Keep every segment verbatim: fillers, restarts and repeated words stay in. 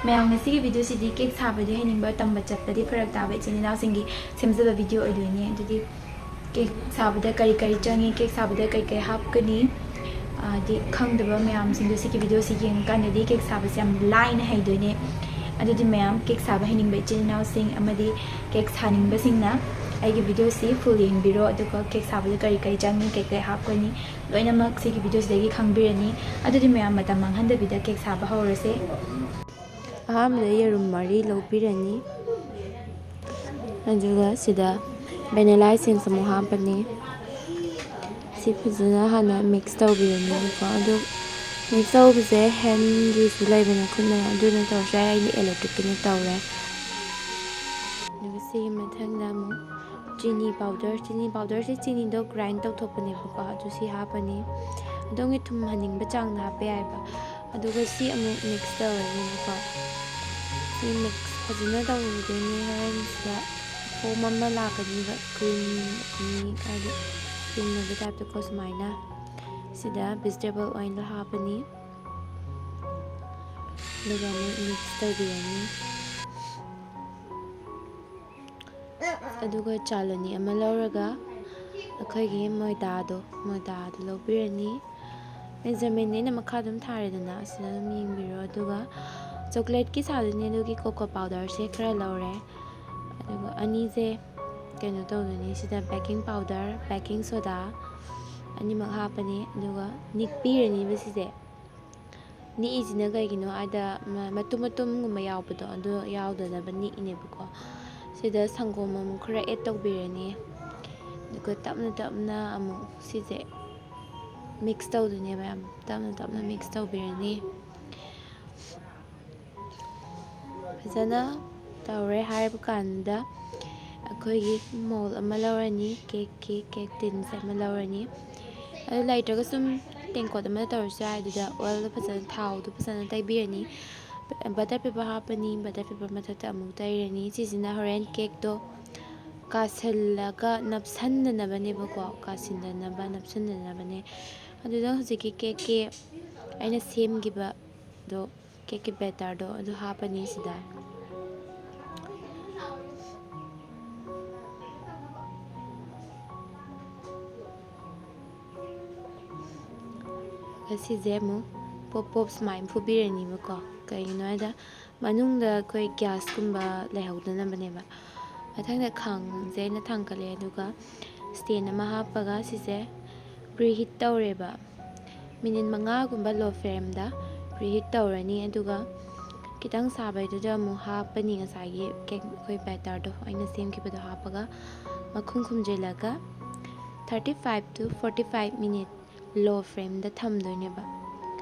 ꯃꯌꯥꯝ, ꯉꯁꯤꯒꯤ ꯚꯤꯗꯤꯑꯣꯁꯤꯗꯤ ꯀꯦꯛ ꯁꯥꯕꯗꯤ ꯍꯩꯅꯤꯡꯕ, ꯇꯝꯕ ꯆꯠꯄꯗꯤ ꯐꯔꯛ ꯇꯥꯕ ꯏꯆꯤꯟ ꯏꯅꯥꯎꯁꯤꯡꯒꯤ ꯁꯦꯝꯖꯕ ꯚꯤꯗꯤꯑꯣ ꯑꯣꯏꯗꯣꯏꯅꯦ꯫ ꯑꯗꯨꯗꯤ ꯀꯦꯛ ꯁꯥꯕꯗ ꯀꯔꯤ ꯀꯔꯤ ꯆꯪꯉꯤ, ꯀꯦꯛ ꯁꯥꯕꯗ ꯀꯔꯤ ꯀꯔꯤ ꯍꯥꯞꯀꯅꯤ, ꯑꯗꯤ ꯈꯪꯗꯕ ꯃꯌꯥꯝꯁꯤꯡꯗꯣ ꯁꯤꯒꯤ ꯚꯤꯗꯤꯑꯣꯁꯤ ꯌꯦꯡꯉꯀꯥꯟꯗꯗꯤ ꯀꯦꯛ ꯁꯥꯕꯁꯦ ꯌꯥꯝ ꯂꯥꯏꯅ ꯍꯩꯗꯣꯏꯅꯦ꯫ ꯑꯗꯨꯗꯤ ꯃꯌꯥꯝ, ꯀꯦꯛ ꯁꯥꯕ ꯍꯩꯅꯤꯡꯕ ꯏꯆꯤꯟ ꯏꯅꯥꯎꯁꯤꯡ ꯑꯃꯗꯤ ꯀꯦꯛ ꯁꯥꯅꯤꯡꯕꯁꯤꯡꯅ ꯑꯩꯒꯤ ꯚꯤꯗꯤꯑꯣꯁꯤ ꯐꯨꯜ ꯌꯦꯡꯕꯤꯔꯣ, ꯑꯗꯨꯒ ꯀꯦꯛ ꯁꯥꯕꯗ ꯀꯔꯤ ꯀꯔꯤ ꯆꯪꯉꯤ, ꯀꯩ ꯀꯩ ꯍꯥꯞꯀꯅꯤ, ꯂꯣꯏꯅꯃꯛ ꯁꯤꯒꯤ ꯚꯤꯗꯤꯑꯣꯁꯤꯗꯒꯤ ꯈꯪꯕꯤꯔꯅꯤ꯫ ꯑꯗꯨꯗꯤ ꯃꯌꯥꯝ, ꯃꯇꯝ ꯃꯥꯡꯍꯟꯗꯕꯤꯗ ꯀꯦꯛ ꯁꯥꯕ ꯍꯧꯔꯁꯦ꯫ ꯑꯍꯥꯟꯕꯗ ꯌꯦꯔꯨꯝ ꯃꯔꯤ ꯂꯧꯕꯤꯔꯅꯤ, ꯑꯗꯨꯒ ꯁꯤꯗ vanilla essence ꯑꯃꯨꯛ ꯍꯥꯞꯄꯅꯤ꯫ ꯁꯤ ꯐꯖꯅ ꯍꯥꯟꯅ mix ꯇꯧꯕꯤꯔꯅꯤꯕꯀꯣ꯫ ꯑꯗꯨ mix ꯇꯧꯕꯁꯦ handꯒꯤꯁꯨ ꯂꯩꯕꯅꯦ, ꯈꯨꯠꯅ, ꯑꯗꯨꯅ ꯇꯧꯔꯁꯨ ꯌꯥꯏ꯫ ꯑꯩꯗꯤ electricꯀꯤꯅ ꯇꯧꯔꯦ꯫ ꯑꯗꯨꯒ ꯁꯤꯒꯤ ꯃꯊꯪꯗ ꯑꯃꯨꯛ ꯆꯤꯅꯤ powder, ꯆꯤꯅꯤ powderꯁꯦ ꯆꯤꯅꯤꯗꯣ grind ꯇꯧꯊꯣꯛꯄꯅꯦꯕꯀꯣ, ꯑꯗꯨ ꯁꯤ ꯍꯥꯞꯄꯅꯤ꯫ ꯑꯗꯣꯝꯒꯤ ꯊꯨꯝ ꯍꯟꯅꯤꯡꯕ ꯆꯥꯡꯗ ꯍꯥꯞꯄ ꯌꯥꯏꯕ꯫ ꯑꯗꯨꯒ ꯁꯤ ꯑꯃꯨꯛ mix ꯇꯧꯔꯅꯤꯕꯀꯣ꯫ ꯁꯤ mix ꯐꯖꯅ ꯇꯧꯔꯨꯗꯣꯏꯅꯤ꯫ ꯍꯣꯔꯦꯟ ꯁꯤꯗ foam ꯑꯃ ꯂꯥꯛꯀꯅꯤꯕ, cream, cream ꯍꯥꯏꯗꯤ cream ꯑꯣꯏꯕ typeꯇꯀꯣ, ꯁꯨꯃꯥꯏꯅ꯫ ꯁꯤꯗ vegetable oil ꯍꯥꯞꯄꯅꯤ, ꯑꯗꯨꯒ ꯑꯃꯨꯛ mix ꯇꯧꯕꯤꯔꯅꯤ꯫ ꯑꯗꯨꯒ ꯆꯥꯂꯨꯅꯤ ꯑꯃ ꯂꯧꯔꯒ ꯑꯩꯈꯣꯏꯒꯤ ꯃꯣꯏꯗꯥꯗꯣ, ꯃꯣꯏꯗꯥꯗꯣ ꯂꯧꯕꯤꯔꯅꯤ꯫ Measurementꯅꯦ ꯑꯩꯅ ꯃꯈꯥ ꯑꯗꯨꯝ ꯊꯥꯔꯦꯗꯅ, ꯑꯁꯤꯗ ꯑꯗꯨꯝ ꯌꯦꯡꯕꯤꯔꯣ꯫ ꯑꯗꯨꯒ chocolateꯀꯤ ꯁꯥꯗꯣꯏꯅꯦ, ꯑꯗꯨꯒꯤ cocoa powderꯁꯦ ꯈꯔ ꯂꯧꯔꯦ꯫ ꯑꯗꯨꯒ ꯑꯅꯤꯁꯦ ꯀꯩꯅꯣ ꯇꯧꯗꯣꯏꯅꯦ, ꯁꯤꯗ baking powder, baking soda ꯑꯅꯤꯃꯛ ꯍꯥꯞꯄꯅꯤ꯫ ꯑꯗꯨꯒ ꯅꯤꯛꯄꯤꯔꯅꯤꯕ ꯁꯤꯁꯦ꯫ ꯅꯤꯛꯏꯁꯤꯅ ꯀꯩꯒꯤꯅꯣ ꯍꯥꯏꯗ, ꯃ-, ꯃꯇꯨꯝ ꯃꯇꯨꯝꯒꯨꯝꯕ ꯌꯥꯎꯕꯗꯣ, ꯑꯗꯨ ꯌꯥꯎꯗꯅꯕ ꯅꯤꯛꯏꯅꯦꯕꯀꯣ꯫ ꯁꯤꯗ ꯁꯪꯒꯣꯝ ꯑꯃꯨꯛ ꯈꯔ add ꯇꯧꯕꯤꯔꯅꯤ꯫ ꯑꯗꯨꯒ ꯇꯞꯅ ꯇꯞꯅ ꯑꯃꯨꯛ ꯁꯤꯁꯦ mix ꯇꯧꯗꯣꯏꯅꯦꯕ, ꯌꯥꯝ ꯇꯞꯅ ꯇꯞꯅ mix ꯇꯧꯕꯤꯔꯅꯤ꯫ ꯐꯖꯅ ꯇꯧꯔꯦ ꯍꯥꯏꯔꯕ ꯀꯥꯟꯗ ꯑꯩꯈꯣꯏꯒꯤ mold ꯑꯃ ꯂꯧꯔꯅꯤ, cakeꯀꯤ cake tinꯁꯦ ꯑꯃ ꯂꯧꯔꯅꯤ꯫ ꯑꯗꯨ ꯂꯩꯇ꯭ꯔꯒ ꯁꯨꯝ ꯇꯦꯡꯀꯣꯠ ꯑꯃꯗ ꯇꯧꯔꯁꯨ ꯌꯥꯏ꯫ ꯑꯗꯨꯗ oilꯗꯣ ꯐꯖꯅ, ꯊꯥꯎꯗꯣ ꯐꯖꯅ ꯇꯩꯕꯤꯔꯅꯤ꯫ Butter paper ꯍꯥꯞꯄꯅꯤ, butter paper ꯃꯊꯛꯇ ꯑꯃꯨꯛ ꯇꯩꯔꯅꯤ꯫ ꯁꯤꯁꯤꯅ ꯍꯣꯔꯦꯟ cakeꯇꯣ ꯀꯥꯁꯤꯜꯂꯒ ꯅꯞꯁꯤꯟꯗꯅꯕꯅꯦꯕꯀꯣ, ꯀꯥꯁꯤꯟꯗꯅꯕ, ꯅꯞꯁꯤꯟꯗꯅꯕꯅꯦ꯫ ꯑꯗꯨꯗ ꯍꯧꯖꯤꯛꯀꯤ cakeꯀꯤ ꯑꯩꯅ ꯁꯦꯝꯈꯤꯕꯗꯣ ꯀꯦꯛꯀꯤ ꯕꯦꯇꯔꯗꯣ ꯑꯗꯨ ꯍꯥꯞꯄꯅꯤ ꯁꯤꯗ꯫ ꯑꯁꯤꯁꯦ ꯑꯃꯨꯛ ꯄꯣꯞ ꯄꯣꯞ ꯁꯨꯃꯥꯏꯅ ꯐꯨꯕꯤꯔꯅꯤꯕꯀꯣ꯫ ꯀꯩꯒꯤꯅꯣ ꯍꯥꯏꯗ ꯃꯅꯨꯡꯗ ꯑꯩꯈꯣꯏ ꯒ꯭ꯌꯥꯁꯀꯨꯝꯕ ꯂꯩꯍꯧꯗꯅꯕꯅꯦꯕ꯫ ꯃꯊꯪꯗ ꯈꯥꯡꯁꯦ ꯑꯩꯅ ꯊꯥꯡꯒꯠꯂꯦ, ꯑꯗꯨꯒ ꯁ꯭ꯇꯦꯟ ꯑꯃ ꯍꯥꯞꯄꯒ ꯁꯤꯁꯦ ꯄ꯭ꯔꯤꯍꯤꯠ ꯇꯧꯔꯦꯕ꯫ ꯃꯤꯅꯤꯠ ꯃꯉꯥꯒꯨꯝꯕ ꯂꯣ ꯐ꯭ꯂꯦꯝꯗ ꯄ꯭ꯔꯤꯍꯤꯠ ꯇꯧꯔꯅꯤ꯫ ꯑꯗꯨꯒ ꯈꯤꯇꯪ ꯁꯥꯕꯩꯗꯨꯗ ꯑꯃꯨꯛ ꯍꯥꯞꯄꯅꯤ ꯉꯁꯥꯏꯒꯤ ꯀꯦꯛ ꯑꯩꯈꯣꯏ ꯕꯦꯇꯔꯗꯣ ꯑꯩꯅ ꯁꯦꯝꯈꯤꯕꯗꯣ ꯍꯥꯞꯄꯒ ꯃꯈꯨꯝ ꯈꯨꯝꯖꯤꯜꯂꯒ thirty five to forty five minute low ꯐ꯭ꯂꯦꯝꯗ ꯊꯝꯗꯣꯏꯅꯦꯕ꯫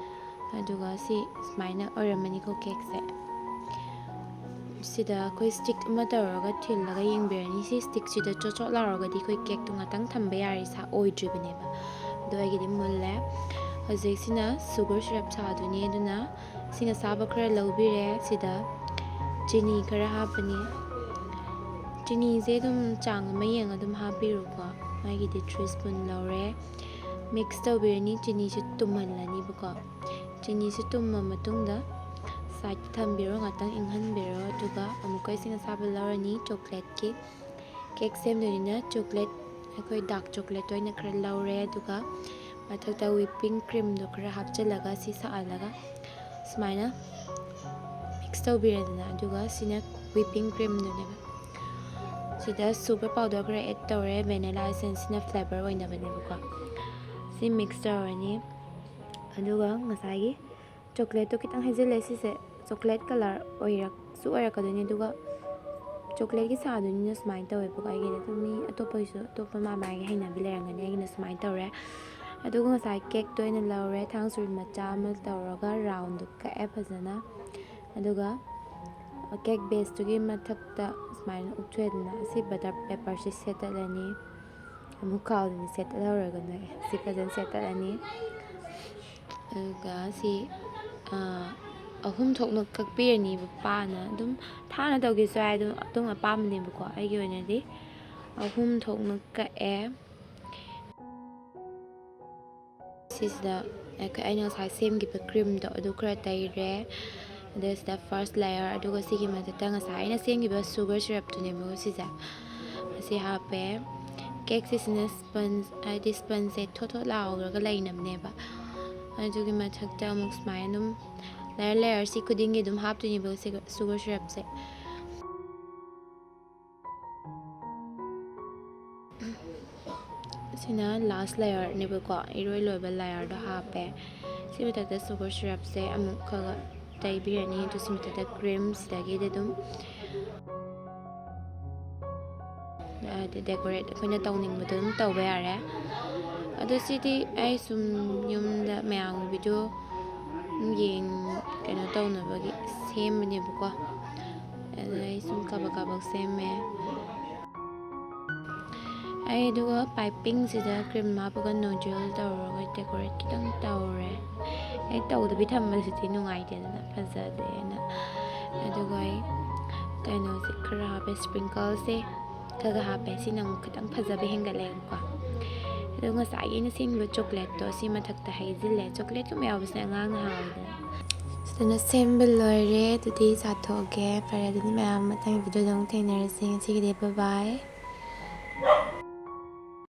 ꯑꯗꯨꯒ ꯁꯤ ꯁꯨꯃꯥꯏꯅ ꯑꯣꯏꯔꯝꯃꯅꯤꯀꯣ ꯀꯦꯛꯁꯦ꯫ ꯁꯤꯗ ꯑꯩꯈꯣꯏ ꯁ꯭ꯇꯤꯛ ꯑꯃ ꯇꯧꯔꯒ ꯊꯤꯜꯂꯒ ꯌꯦꯡꯕꯤꯔꯅꯤ꯫ ꯁꯤ ꯁ꯭ꯇꯤꯛꯁꯤꯗ ꯆꯣꯠ ꯆꯣꯠ ꯂꯥꯎꯔꯒꯗꯤ ꯑꯩꯈꯣꯏ ꯀꯦꯛꯇꯣ ꯉꯥꯛꯇꯪ ꯊꯝꯕ ꯌꯥꯔꯤ, ꯁꯥ ꯑꯣꯏꯗ꯭ꯔꯤꯕꯅꯦꯕ꯫ ꯑꯗꯣ ꯑꯩꯒꯤꯗꯤ ꯃꯨꯜꯂꯦ꯫ ꯍꯧꯖꯤꯛꯁꯤꯅ ꯁꯨꯒꯔ ꯁꯤꯔꯞ ꯁꯥꯗꯣꯏꯅꯦ, ꯑꯗꯨꯅ ꯏꯁꯤꯡ ꯑꯁꯥꯕ ꯈꯔ ꯂꯧꯕꯤꯔꯦ꯫ ꯁꯤꯗ ꯆꯤꯅꯤ ꯈꯔ ꯍꯥꯞꯄꯅꯤ꯫ ꯆꯤꯅꯤꯁꯦ ꯑꯗꯨꯝ ꯆꯥꯡ ꯑꯃ ꯌꯦꯡꯉ ꯑꯗꯨꯝ ꯍꯥꯞꯄꯤꯔꯣꯀꯣ꯫ ꯃꯥꯒꯤꯗꯤ three spoon ꯂꯧꯔꯦ꯫ ꯃꯤꯛꯁ ꯇꯧꯕꯤꯔꯅꯤ꯫ ꯆꯤꯅꯤꯁꯦ ꯇꯨꯝꯍꯜꯂꯅꯤꯕꯀꯣ꯫ ꯆꯤꯅꯤꯁꯦ ꯇꯨꯝꯃ ꯃꯇꯨꯡꯗ ꯁꯥꯏꯗꯇ ꯊꯝꯕꯤꯔꯣ, ꯉꯥꯛꯇꯪ ꯏꯪꯍꯟꯕꯤꯔꯣ꯫ ꯑꯗꯨꯒ ꯑꯃꯨꯛꯀ ꯏꯁꯤꯡ ꯑꯁꯥꯕ ꯂꯧꯔꯅꯤ꯫ ꯆꯣꯀ꯭ꯂꯦꯠꯀꯤ ꯀꯦꯛ ꯁꯦꯝꯗꯣꯏꯅꯤꯅ ꯆꯣꯀ꯭ꯂꯦꯠ, ꯑꯩꯈꯣꯏ ꯗꯥꯔꯛ ꯆꯣꯀ꯭ꯂꯦꯠ ꯑꯣꯏꯅ ꯈꯔ ꯂꯧꯔꯦ꯫ ꯑꯗꯨꯒ ꯃꯊꯛꯇ ꯋꯤꯄꯤꯡ ꯀ꯭ꯔꯤꯝꯗꯣ ꯈꯔ ꯍꯥꯞꯆꯤꯜꯂꯒ ꯁꯤ ꯁꯥꯍꯜꯂꯒ ꯁꯨꯃꯥꯏꯅ ꯃꯤꯛꯁ ꯇꯧꯕꯤꯔꯦꯗꯅ꯫ ꯑꯗꯨꯒ ꯁꯤꯅ ꯋꯤꯄꯤꯡ ꯀ꯭ꯔꯤꯝꯗꯨꯅꯦꯕ꯫ ꯁꯤꯗ ꯁꯨꯒꯔ ꯄꯥꯎꯗꯔ ꯈꯔ ꯑꯦꯗ ꯇꯧꯔꯦ, ꯚꯦꯅꯤꯂꯥ ꯑꯦꯁꯦꯟꯁꯁꯤꯅ ꯐ꯭ꯂꯦꯕꯔ ꯑꯣꯏꯅꯕꯅꯦꯕꯀꯣ꯫ ꯁꯤ ꯃꯤꯛꯁ ꯇꯧꯔꯅꯤ꯫ ꯑꯗꯨꯒ ꯉꯁꯥꯏꯒꯤ ꯆꯣꯀ꯭ꯂꯦꯠꯇꯣ ꯈꯤꯇꯪ ꯍꯩꯖꯤꯜꯂꯦ꯫ ꯁꯤꯁꯦ ꯆꯣꯀ꯭ꯂꯦꯠ ꯀꯂꯔ ꯑꯣꯏꯔꯛꯁꯨ ꯑꯣꯏꯔꯛꯀꯗꯣꯏꯅꯤ꯫ ꯑꯗꯨꯒ ꯆꯣꯀ꯭ꯂꯦꯠꯀꯤ ꯁꯥꯗꯣꯏꯅꯤꯅ ꯁꯨꯃꯥꯏꯅ ꯇꯧꯋꯦꯕꯀꯣ꯫ ꯑꯩꯒꯤꯗꯤ ꯑꯗꯨꯝ ꯃꯤ ꯑꯇꯣꯞꯄꯒꯤꯁꯨ ꯑꯇꯣꯞꯄ ꯃꯥ ꯃꯥꯒꯤ ꯍꯩꯅꯕꯤ ꯂꯩꯔꯝꯒꯅꯤ꯫ ꯑꯩꯒꯤꯅ ꯁꯨꯃꯥꯏꯅ ꯇꯧꯔꯦ꯫ ꯑꯗꯨꯒ ꯉꯁꯥꯏ ꯀꯦꯛꯇꯣ ꯑꯩꯅ ꯂꯧꯔꯦ, ꯊꯥꯡ ꯁꯨꯔꯤ ꯃꯆꯥ ꯑꯃ ꯇꯧꯔꯒ ꯔꯥꯎꯟꯗꯣ ꯀꯛꯑꯦ ꯐꯖꯅ꯫ ꯑꯗꯨꯒ ꯀꯦꯛ ꯕꯦꯁꯇꯨꯒꯤ ꯃꯊꯛꯇ ꯁꯨꯃꯥꯏꯅ ꯎꯞꯊꯣꯛꯑꯦꯗꯅ꯫ ꯑꯁꯤ ꯕꯇꯔ ꯄꯦꯄꯔꯁꯤ ꯁꯦꯠꯇꯠꯂꯅꯤ꯫ ꯑꯃꯨꯛ ꯀꯥꯎꯗꯅ ꯁꯦꯠꯇꯠꯍꯧꯔꯒ ꯅꯣꯛꯑꯦ꯫ ꯁꯤ ꯐꯖꯅ ꯁꯦꯠꯇꯠꯂꯅꯤ꯫ ꯑꯗꯨꯒ ꯁꯤ, ꯑ, ꯑꯍꯨꯝ ꯊꯣꯛꯅ ꯀꯛꯄꯤꯔꯅꯤꯕ ꯄꯥꯅ꯫ ꯑꯗꯨꯝ ꯊꯥꯅ ꯇꯧꯒꯦꯁꯨ ꯌꯥꯏ, ꯑꯗꯨꯝ ꯑꯗꯣꯝ ꯑꯄꯥꯝꯕꯅꯦꯕꯀꯣ꯫ ꯑꯩꯒꯤ ꯑꯣꯏꯅꯗꯤ ꯑꯍꯨꯝ ꯊꯣꯛꯅ ꯀꯛꯑꯦ꯫ ꯁꯤꯁꯤꯗ ꯑꯩꯈꯣꯏ, ꯑꯩꯅ ꯉꯁꯥꯏ ꯁꯦꯝꯈꯤꯕ ꯀ꯭ꯔꯤꯝꯗꯣ ꯑꯗꯨ ꯈꯔ ꯇꯩꯔꯦ꯫ ꯑꯗꯨꯒ ꯁꯤꯗ ꯐꯥꯔꯁ ꯂꯦꯌꯔ, ꯑꯗꯨꯒ ꯁꯤꯒꯤ ꯃꯊꯛꯇ ꯉꯁꯥꯏ ꯑꯩꯅ ꯁꯦꯝꯈꯤꯕ ꯁꯨꯒꯔ ꯁꯤꯔꯞꯇꯨꯅꯦꯕ ꯁꯤꯁꯦ, ꯑꯁꯤ ꯍꯥꯞꯄꯦ꯫ ꯀꯦꯛꯁꯤꯁꯤꯅ ꯁ꯭ꯄꯟꯖ, ꯍꯥꯏꯗꯤ ꯁ꯭ꯄꯟꯖꯁꯦ ꯊꯣꯠ ꯊꯣꯠ ꯂꯥꯎꯔꯒ ꯂꯩꯅꯕꯅꯦꯕ꯫ ꯑꯗꯨꯒꯤ ꯃꯊꯛꯇ ꯑꯃꯨꯛ ꯁꯨꯃꯥꯏꯅ ꯑꯗꯨꯝ ꯂꯦꯌꯔ ꯂꯦꯌꯔꯁꯤ ꯈꯨꯗꯤꯡꯒꯤ ꯑꯗꯨꯝ ꯍꯥꯞꯇꯣꯏꯅꯦꯕ ꯁꯤꯒ ꯁꯨꯒꯔ ꯁꯤꯔꯞꯁꯦ꯫ ꯁꯤꯅ ꯂꯥꯁ ꯂꯦꯌꯔꯅꯦꯕꯀꯣ, ꯏꯔꯣꯏ ꯂꯣꯏꯕ ꯂꯦꯌꯔꯗꯣ ꯍꯥꯞꯄꯦ꯫ ꯁꯤ ꯃꯊꯛꯇ ꯁꯨꯒꯔ ꯁꯤꯔꯞꯁꯦ ꯑꯃꯨꯛ ꯈꯔ ꯈꯔ ꯇꯩꯕꯤꯔꯅꯤ꯫ ꯑꯗꯨ ꯁꯤ ꯃꯊꯛꯇ ꯀ꯭ꯔꯤꯝꯁꯤꯗꯒꯤꯗꯤ ꯑꯗꯨꯝ ꯍꯥꯏꯗꯤ ꯗꯦꯀꯣꯔꯦꯠ ꯑꯩꯈꯣꯏꯅ ꯇꯧꯅꯤꯡꯕꯗꯣ ꯑꯗꯨꯝ ꯇꯧꯕ ꯌꯥꯔꯦ꯫ ꯑꯗꯣ ꯁꯤꯗꯤ ꯑꯩ ꯁꯨꯝ ꯌꯨꯝꯗ ꯃꯌꯥꯝꯒꯤ ꯚꯤꯗꯤꯑꯣ ꯌꯦꯡ ꯀꯩꯅꯣ ꯇꯧꯅꯕꯒꯤ ꯁꯦꯝꯕꯅꯦꯕꯀꯣ꯫ ꯑꯗꯨꯗ ꯑꯩ ꯁꯨꯝ ꯀꯥꯕꯛ ꯀꯥꯕꯛ ꯁꯦꯝꯃꯦ꯫ ꯑꯩ ꯑꯗꯨꯒ ꯄꯥꯏꯄꯤꯡꯁꯤꯗ ꯀ꯭ꯔꯤꯝ ꯍꯥꯞꯄꯒ ꯅꯣꯖꯜ ꯇꯧꯔꯒ ꯗꯦꯀꯣꯔꯦꯠ ꯈꯤꯇꯪ ꯇꯧꯔꯦ꯫ ꯑꯩ ꯇꯧꯗꯕꯤ ꯊꯝꯕꯁꯤꯗꯤ ꯅꯨꯡꯉꯥꯏꯇꯦꯗꯅ, ꯐꯖꯗꯦꯅ꯫ ꯑꯗꯨꯒ ꯑꯩ ꯀꯩꯅꯣꯁꯦ ꯈꯔ ꯍꯥꯞꯄꯦ, ꯁ꯭ꯄ꯭ꯔꯤꯡꯀꯜꯁꯦ ꯈꯔ ꯈꯔ ꯍꯥꯞꯄꯦ꯫ ꯁꯤꯅ ꯑꯃꯨꯛ ꯈꯤꯇꯪ ꯐꯖꯕ ꯍꯦꯟꯒꯠꯂꯦꯕꯀꯣ꯫ ꯑꯗꯨꯒ ꯉꯁꯥꯏꯒꯤ ꯑꯩꯅ ꯁꯦꯝꯈꯤꯕ ꯆꯣꯀ꯭ꯂꯦꯠꯇꯣ ꯁꯤ ꯃꯊꯛꯇ ꯍꯩꯖꯤꯜꯂꯦ꯫ ꯆꯣꯀ꯭ꯂꯦꯠꯀꯨꯝꯕ ꯌꯥꯎꯕꯁꯤꯅ ꯑꯉꯥꯡꯅ ꯍꯥꯎꯋꯦꯗꯅ꯫ ꯁꯤꯗꯅ ꯁꯦꯝꯕ ꯂꯣꯏꯔꯦ꯫ ꯑꯗꯨꯗꯤ ꯆꯥꯊꯣꯛꯑꯒꯦ꯫ ꯐꯔꯦ, ꯑꯗꯨꯗꯤ ꯃꯌꯥꯝ ꯃꯊꯪꯒꯤ ꯚꯤꯗꯤꯑꯣꯗ ꯑꯃꯨꯛ ꯊꯦꯡꯅꯔꯁꯤ꯫ ꯉꯁꯤꯒꯤꯗꯤ bye bye꯫